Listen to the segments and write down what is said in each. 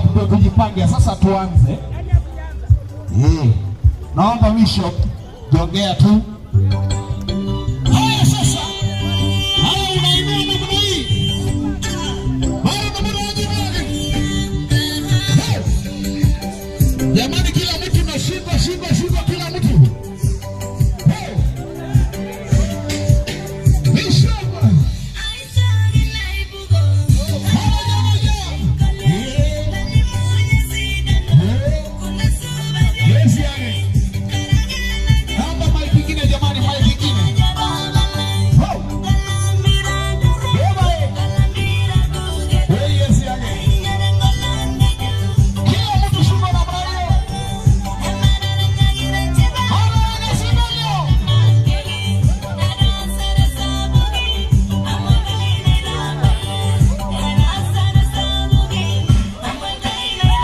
Warm up ndio tujipange sasa, tuanze. Naomba Bishop jongea tu. Haya sasa, haya unainua namna hii. Haya namna hii. Hey. Jamani, kila mtu na shingo shingo shingo, kila mtu. Hey. Bishop. Moja moja. Yeah. Yeah. Yes, yani. Naomba mic ingine jamani, mic ingine. Oh. Beba eh. Hey, yes, yani. Kila mtu shingo namna hiyo. Haya, nasema leo.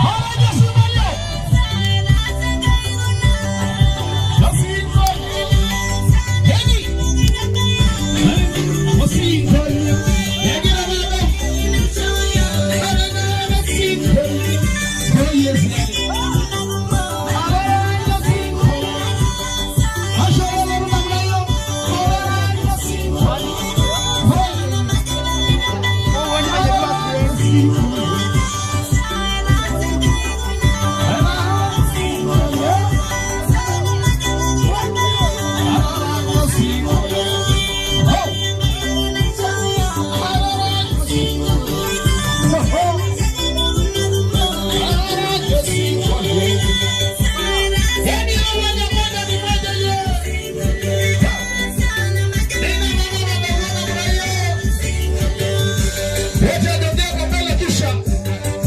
Haya, nasema leo. Masingo. Yani. Masingo. Yagera baba. Masingo. Oh, yes, yani. Masingo. Asha namna hiyo. Masingo.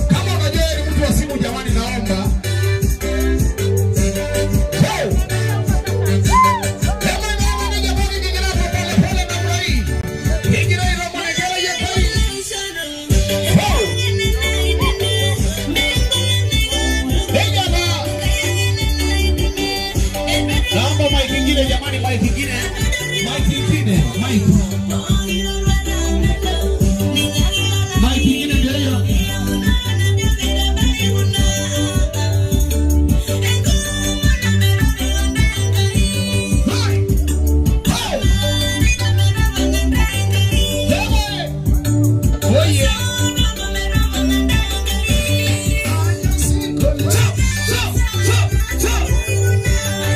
Kama unajua ni mtu wa simu jamani, naomba. Hey! Hebu naomba nije pole pole pole namna hii. Ingine ile mwanegela ya kai. Hey! Hey jamaa. Naomba mic ingine jamani, mic ingine. Mic ingine, mic. Mic ingine ndio hiyo. Hey! Hey! Hey! Oh yeah. Chop, chop, chop, chop.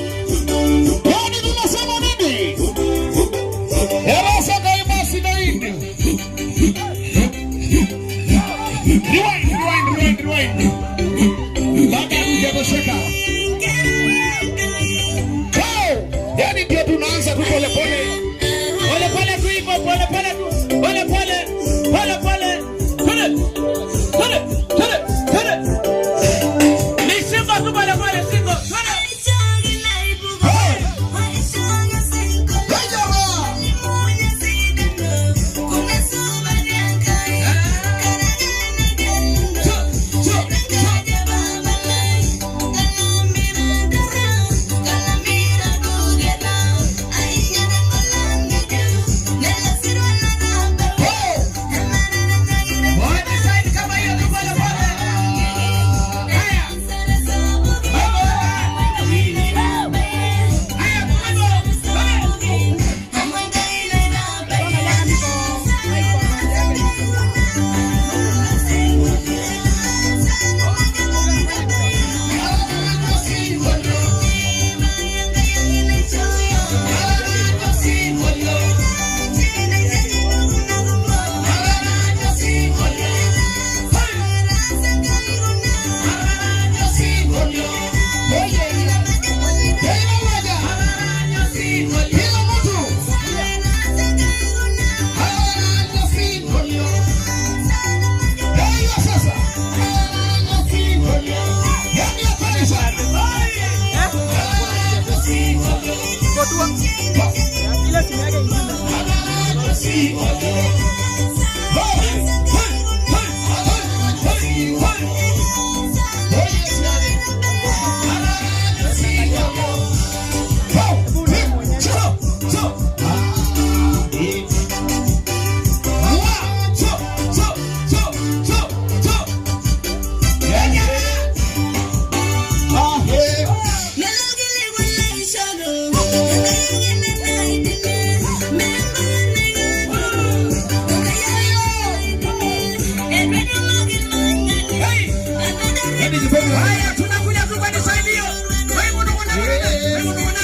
Yaani tunasema nini? Erasa kaimasi na hindi. Rewind, rewind, rewind, rewind. Baada ya hujatosheka. Hey! Yaani ndio tunaanza tu pole pole. Pole pole tu hivyo, pole pole tu. Pole pole. Pole pole. Pole. Pole. Pole. Pole. Ni shingo tu pole pole shingo. Pole. Hey! Hey jamaa! Chop, chop, chop. Haya, tunakuja tu kwa nisaidie. Wewe unaona wewe unaona.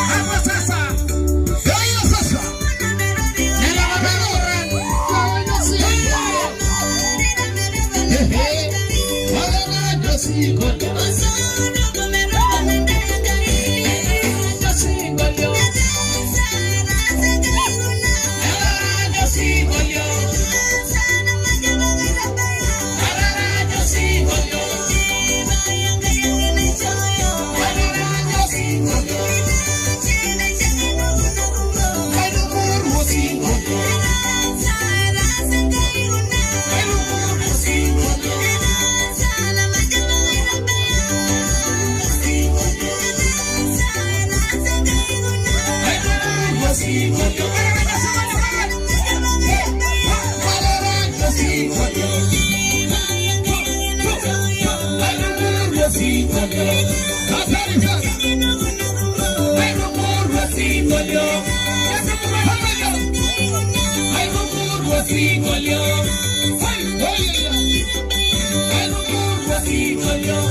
Hapo sasa. Hiyo sasa. Nenda mabera. Hatari sana.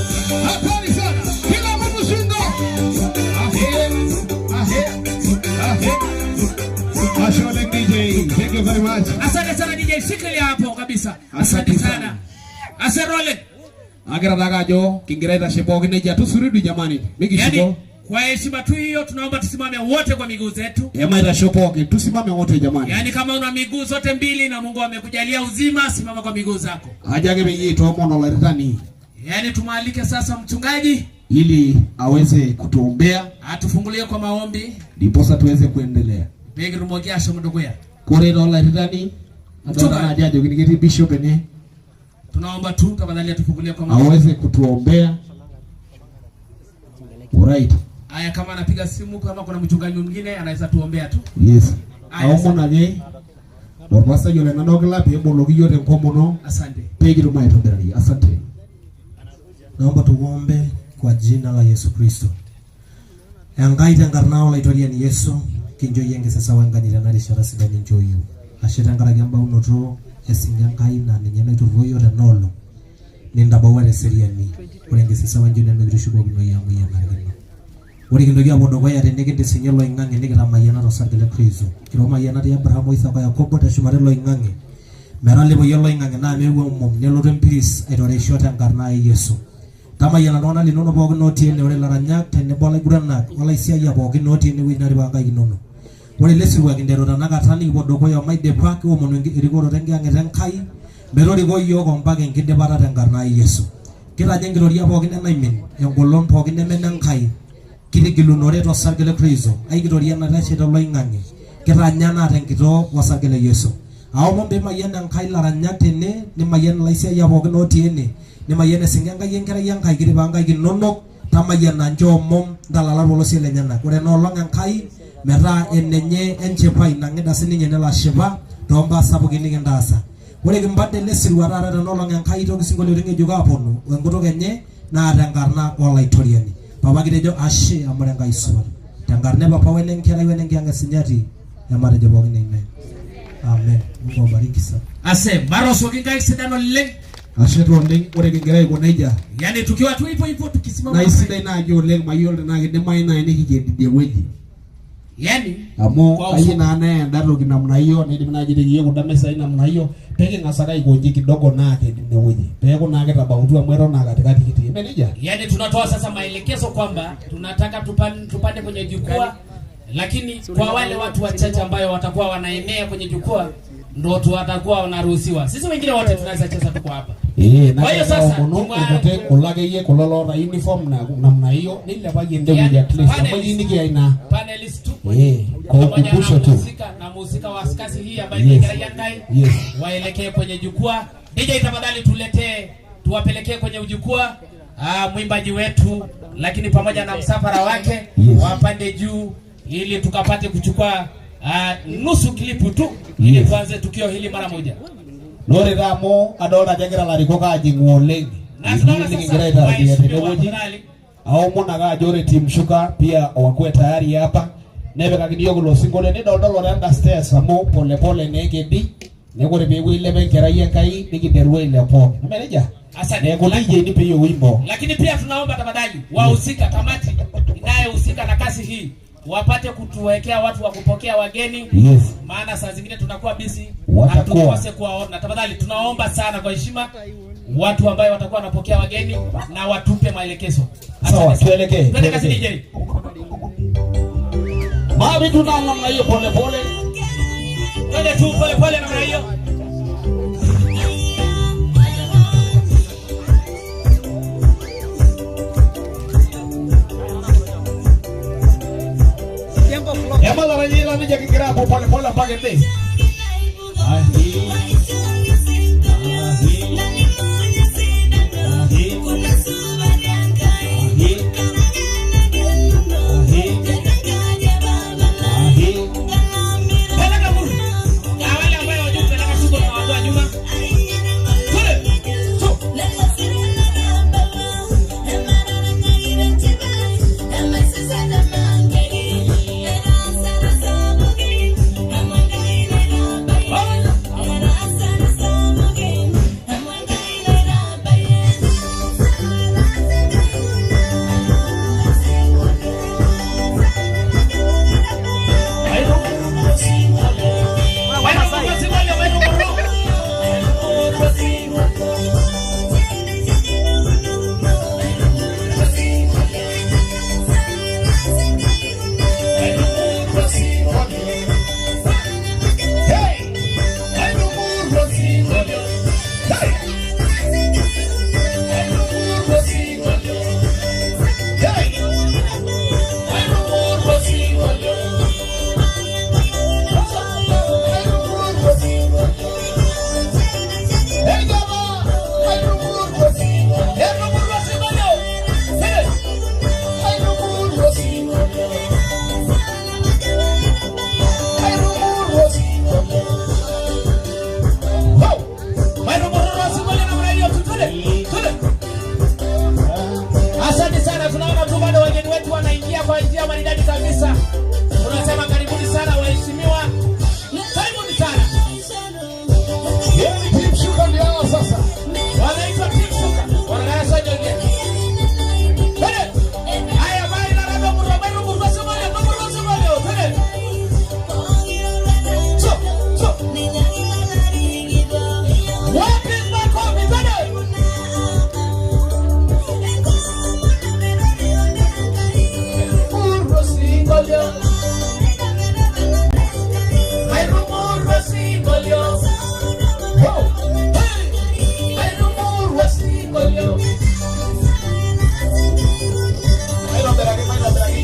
Hatari sana. Kila mtu shingo. Ahe, ahe, ahe. Asante DJ. Thank you very much. Asante sana DJ, shikilia hapo kabisa. Asante Asante sana. sana. Aserole. Agira taka ajo kingira aitashe pookin nejia tusuridu jamani. Mikishuko. Yaani kwa heshima tu hiyo tunaomba tusimame wote kwa miguu zetu. Emaitasho pookin tusimame wote jamani. Yaani kama una miguu zote mbili na Mungu amekujalia uzima, simama kwa miguu zako. Ajo ake peyie itoomon olairitani Yaani tumwalike sasa mchungaji ili aweze kutuombea atufungulie kwa maombi ndiposa tuweze kuendelea. pekitumoki ashomo dukuya. Kore taa olairitani adolta naaji ajokini ketii bishop ene Tunaomba tu tafadhali atufungulie kwa maombi. aweze kutuombea. Alright. Haya, kama anapiga simu, kama kuna mchungaji mwingine anaweza tuombea tu. Yes. Aya, Aomon ake orpastai ole Nandokila peeboloki yiok tenkomono Asante. peekitum aitobirari. Asante. Naomba tuombe kwa jina la Yesu Kristo. Enkai tenkarna olaitoriani Yesu, kincho iyie enkisisa wenkanyit tena rishata sidai ninchoo iyiok. Ashe tenkaraki embaunoto esinka Enkai naa ninye naiturruo yiok tena olong nintabaua teseriani. Ore enkisisa wenchoni ino mikitushukokino amu iyie enarikino. Ore kintoki aapuo dukuya tene kintisinye oloing'ang'e nikitamayiana tosarge le Kristo. Kiro mayianat e Abraham o Isaka o Yakobo teshumata eloing'ang'e. Metalepoyie oloing'ang'e naa meewuo emom nelotu empiris aitoreisho tenkarna e Yesu. Tamayiana iltung'anak linono pookin otii ene, ore ilaranyak tenebo olaiguranak olaisiayiak pookin otii enewueji natipika nkaik inono. Ore ele sirua kinteru tenakata nikipuo dukuya omaidipa, kiomonu erikoroto enkiyang'et Enkai metoriko iyiook ompaka enkidipata tenkarna e Yesu. Kitaja enkitoria pookin enaimin, engolon pookin neme enenkai, kitigilunore tosarge le Kristo, ai kitoria naitashe toloing'ang'e, kitanya naa tenkitoo osarge le Yesu. Aomon pee imayian Enkai ilaranyak tene, nimayian ilaisiayiak pookin otii ene, nimayian esinka Enkai enkerai Enkai kitipika nkaik inonok, tamayiana nchoo omom ntalala irpolosien lenyenak. Ore ena olong Enkai metaa enenye enchipai nang'ida sininye nelo ashipa toombaa sapukin nikintaasa. Ore kimpante ele sirua taata tena olong Enkai toki sinkolioitin ng'ejuko aaponu enkutuk enye naa tenkarna olaitoriani. Papa kitejo ashe amu ore Enkai supat. Tenkarna e Papa wenenkerai wenenkiyang'et sinyati ematejo pookin amen. Amen. Mungu awabariki sana. Ase marosoki nkaik sidan oleng. Ashe taa oleng ore kingira aiko nejia Yaani tukiwa tu hivyo hivyo tukisimama. naa isidai naaji oleng mayiolo tenaa kidimayu naaji nikiked idie wueji Yaani amu Kwa kayieu ufupi. naa neya enda toki namna hiyo nidim naaji nikiye kunda mesai namna hiyo peking'as ake aikoji kidogo naa ked inewueji peeku naa kitabautua amu eton aa katikati kitii ime nejia. Yaani tunatoa sasa maelekezo kwamba tunataka tupande kwenye jukwaa, lakini kwa wale watu wachache ambayo watakuwa wanaenea kwenye jukwaa ndo tu watakuwa wanaruhusiwa. Sisi wengine wote tunaweza cheza tuko hapa. Ee, Kwa hiyo sasa, naomonu irkuti kulo akeyie kulo loota uniform na namna hiyo nilepaki ende wueji at least amu eyieu nikiyai ina Panelist tu kwa pamoja na ukumbusho tu. mhusika na mhusika wa askasi hii ambaye ni Yes. Enkerai Enkai Yes. waelekee kwenye jukwaa. DJ tafadhali tuletee, tuwapelekee kwenye jukwaa mwimbaji wetu, lakini pamoja na msafara wake Yes. wapande juu ili tukapate kuchukua nusu klipu tu ili Yes. tuanze tukio hili mara moja. Naa ore taa amu adolta ajo egira ilarikok aajing'u oleng Na tunaona etii sasa nikingira aitarajia waheshimiwa tenewueji tafadhali. aomon ake ajo ore team Shuka pia wakuwe tayari hapa nepikakini yiok ilo sinkolio nidoldolo tenda stairs amu polepole naa ekedi Neeku ore peeku ilepa enkerai Enkai nikinterua ailepu pookin. Eme nejia? Asante. Neeku nejia nipe hiyo wimbo. Lakini pia tunaomba tafadhali wahusika, kamati inayohusika na kazi hii wapate kutuwekea watu wa kupokea wageni. Yes. Maana saa zingine tunakuwa busy, Watakuwa. hatukose kuwaona. Tafadhali tunaomba sana kwa heshima watu ambayo watakuwa wanapokea wageni na watupe maelekezo. Asante Sawa, sana. tuelekee. Twende kazi Tuelekee. DJ. Mavi tunamna hiyo pole pole. Twende tu pole pole namna hiyo. Ema la ranyila nije kigira hapo pole pole mpaka ndani. Ahi. Ahi. Ahi. Ahi. Ahi. Ahi. Peleka muru. Na wale ambao hawajui kupeleka shuko tunawaondoa nyuma. Twende. Tu. Asante sana, tunaona tu bado wageni wetu wanaingia kwa njia maridadi kabisa. Tunasema karibuni sana waheshimiwa, karibuni sana. Yeye ni Team Shuka ndio hao sasa. Wanaitwa Team Shuka, wanadarasa jongea. Twende. Haya, bali na rado murwa, murwa Somalia, murwa Somalia, twende. So, so. Wapi makofi, twende.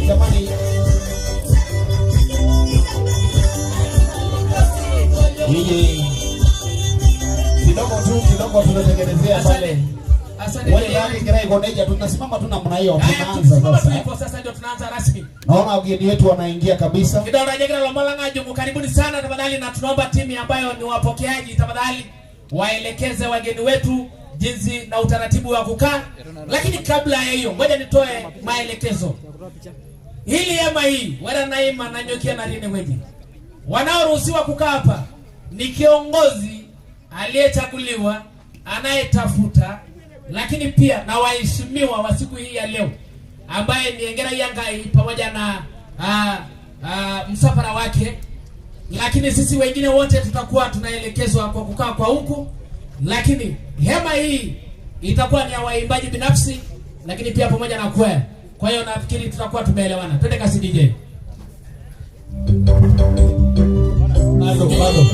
Jamani. Hii kidogo tu kidogo tunatengenezea pale. Asante. Wale yake kira iko neja tunasimama tu namna hiyo Haya, tunaanza tukisimama tu sasa. hivyo sasa ndio tunaanza rasmi. Naona wageni wetu wanaingia kabisa. Kidora Jegra Lomola Ng'ajumu, karibuni sana tafadhali, na tunaomba timu ambayo ni wapokeaji tafadhali waelekeze wageni wetu jinsi na utaratibu wa kukaa. Lakini kabla ya hiyo, ngoja nitoe maelekezo. Hili hema hii wala naima na nyokia na rine weji, wanaoruhusiwa kukaa hapa ni kiongozi aliyechaguliwa anayetafuta, lakini pia na waheshimiwa wa siku hii ya leo ambaye ni Engera Yangai pamoja na msafara wake. Lakini sisi wengine wote tutakuwa tunaelekezwa kwa kukaa kwa huku, lakini hema hii itakuwa ni ya waimbaji binafsi, lakini pia pamoja na kwaya. Kwa hiyo nafikiri tutakuwa tumeelewana. Twende kasi DJ. Bado bado.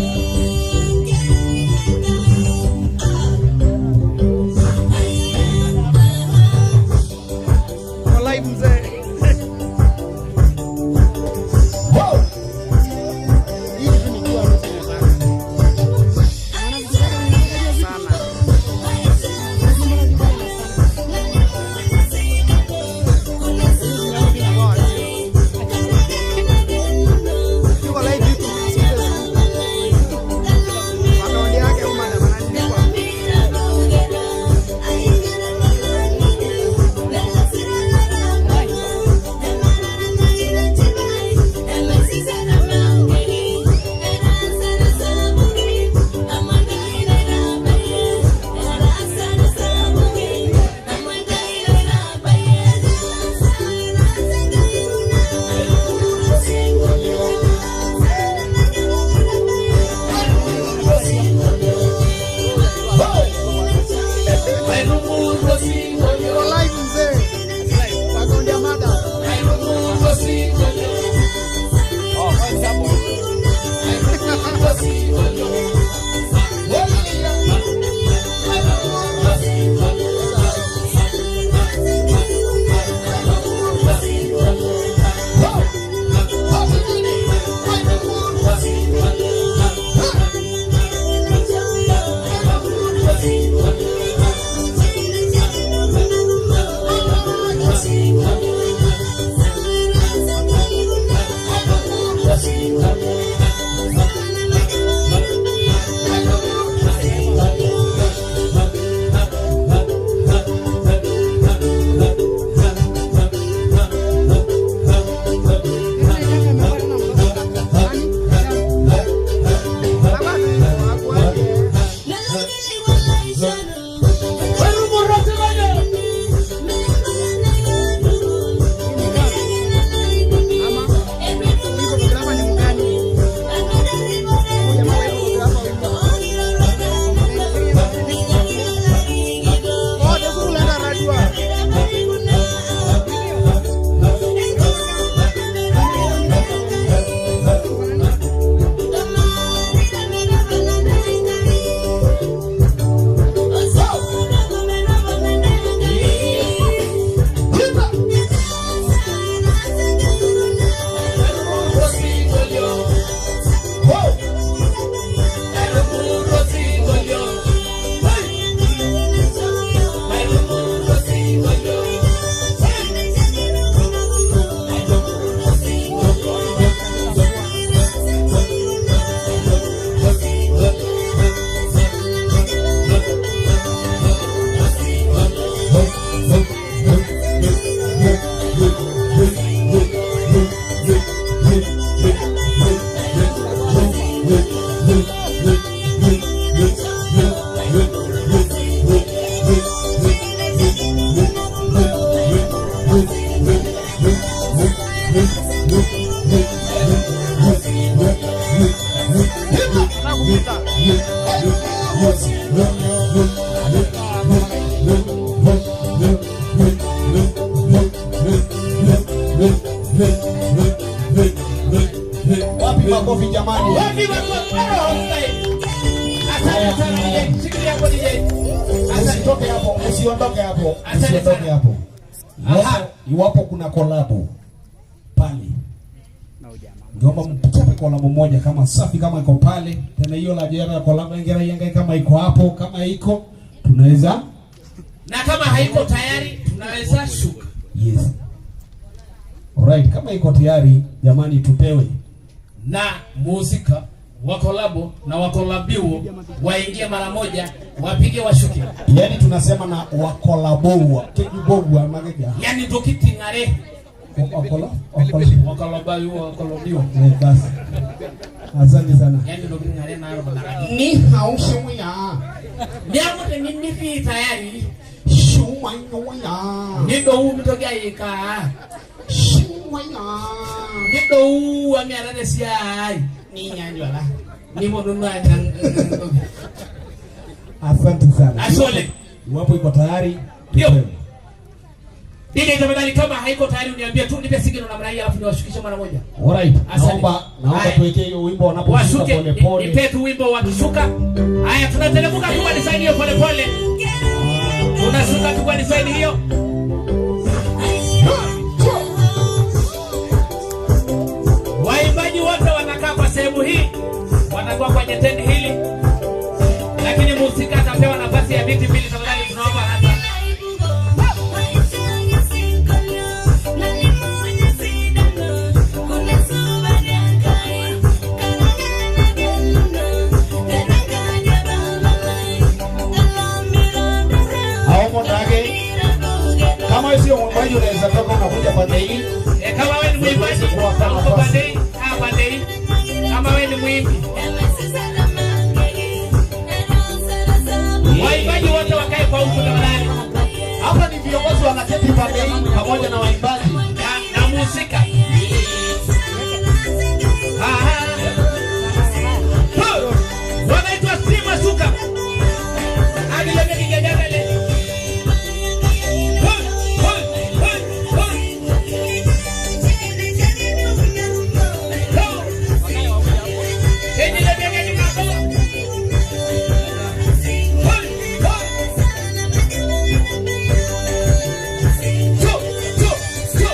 Wow. Yuko live YouTube. Wapi makofi jamani? Wapi makofi? Asante sana DJ. Shikilia hapo DJ. Usitoke hapo, usiondoke hapo, Asante usiondoke sana. hapo. Aha. Iwapo kuna kolabo pale, ngeomba mtupe kolabo moja kama safi kama iko pale tena, hiyo la jera kolabo ingera yenga kama iko hapo, kama iko tunaweza, Na kama haiko tayari tunaweza shuka. yes. Alright, kama iko tayari jamani, tupewe Na muhusika wa kolabo na wakolabiwo waingie mara moja, wapige washuke. yani tunasema na wakolaboa kejuboa mageja Yani tokitingare wakola wakola wakolabiwo wakolabiwo. eh, basi asante sana. Yani tokitingare na robo Ni hao shumya Niaku tenimitii tayari shumya ya nidou mitoki ayika shumya nidou amiata tesiai ninyanjwala niponunu anya entoki. Asante sana. Ashe oleng. Iwapo iko tayari Ndio. tupewe. DJ tafadhali, kama haiko tayari uniambie tu, nipe signal namna hii alafu niwashukishe mara moja. Alright. Asante. Naomba Haya. tuwekee hiyo wimbo wanaposhuka Washuke, pole pole. nipe tu wimbo wakishuka. Haya, tunateremka tu kwa design hiyo pole pole. Tunashuka tu kwa design hiyo. Waimbaji wote wanakaa kwa sehemu hii, wanakuwa kwenye tendi hili, lakini mhusika atapewa nafasi ya viti mbili. Tafadhali tunaomba hapa. Haomo ndage. Kama sio mwimbaji unaweza toka unakuja pande hii. Kama wewe ni mwimbaji uko pande hii, pande hii. Kama wewe ni mwimbi, waimbaji wote wakae kwa huku tafadhali. Hapa ni viongozi wanaketi pande hii pamoja na waimbaji na mhusika. Aha. Ho! Wanaitwa Stima Shuka. Adileme kijajadale. Ho! Ho! Ho! Ho! Ho! Ejileme kijajadale. Ho! Ho! Cho! Cho! Cho!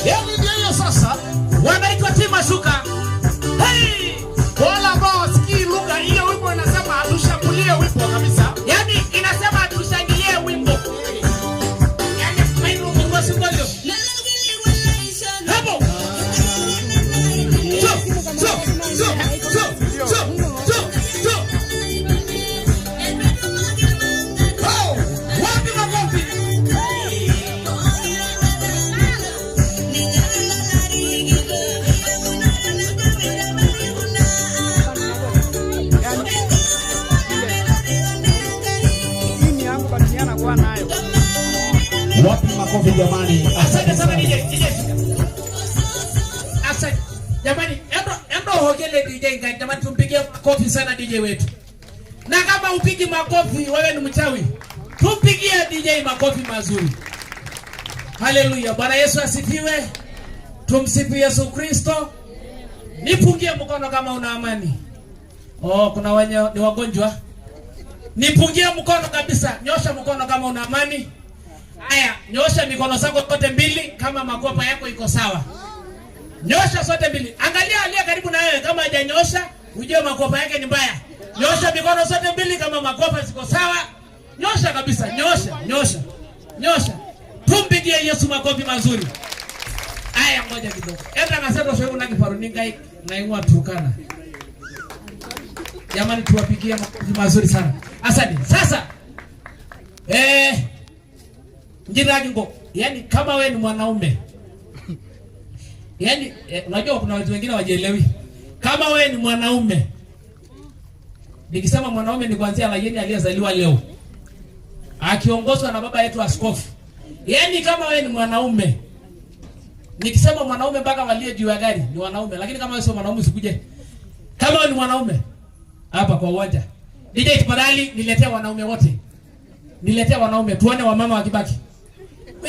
Yaani ndio hiyo sasa. Wanaitwa Tima Shuka. Hey! Wala ambao wasikii lugha hiyo wimbo inasema hatushambulie wimbo kabisa. Yaani inasema tushangilie wimbo. Yaani mainu mungu. Hapo. So, so, so, so, so, so, so. Oh, Wapi makofi? Wapi makofi jamani? Asante sana DJ. DJ. Asante. Jamani, endo hokele DJ ngai. Jamani tumpigie makofi sana DJ wetu. Na kama upigi makofi wewe ni mchawi. Tumpigie DJ makofi mazuri. Haleluya. Bwana Yesu asifiwe. Tumsifu Yesu Kristo. Nipungie mkono kama una amani. Oh, kuna wenye ni wagonjwa. Nipungie mkono kabisa. Nyosha mkono kama una amani. Haya, nyosha mikono zako zote mbili kama makopa yako iko sawa. Nyosha zote mbili. Angalia aliye karibu na wewe kama hajanyosha, ujue makopa yake ni mbaya. Nyosha mikono zote mbili kama makopa ziko sawa. Nyosha kabisa, nyosha, nyosha. Nyosha. Tumpigie Yesu makofi mazuri. Haya, ngoja kidogo. Enda ngasema sio kuna kifaru ningai naingwa Turkana. Jamani tuwapigie makofi mazuri sana. Asante. Sasa Njiragingo, yani kama we ni mwanaume, yani unajua kuna watu wengine wajielewi. Kama we ni mwanaume, nikisema mwanaume ni kuanzia Layeni aliyezaliwa leo akiongozwa na baba yetu askofu. Yani kama we ni mwanaume, nikisema mwanaume mpaka walie juu ya gari ni wanaume, lakini kama wewe sio mwanaume usikuje. Kama wewe ni mwanaume hapa kwa uwanja, DJ tafadhali niletee wanaume wote, niletee wanaume tuone wamama wakibaki.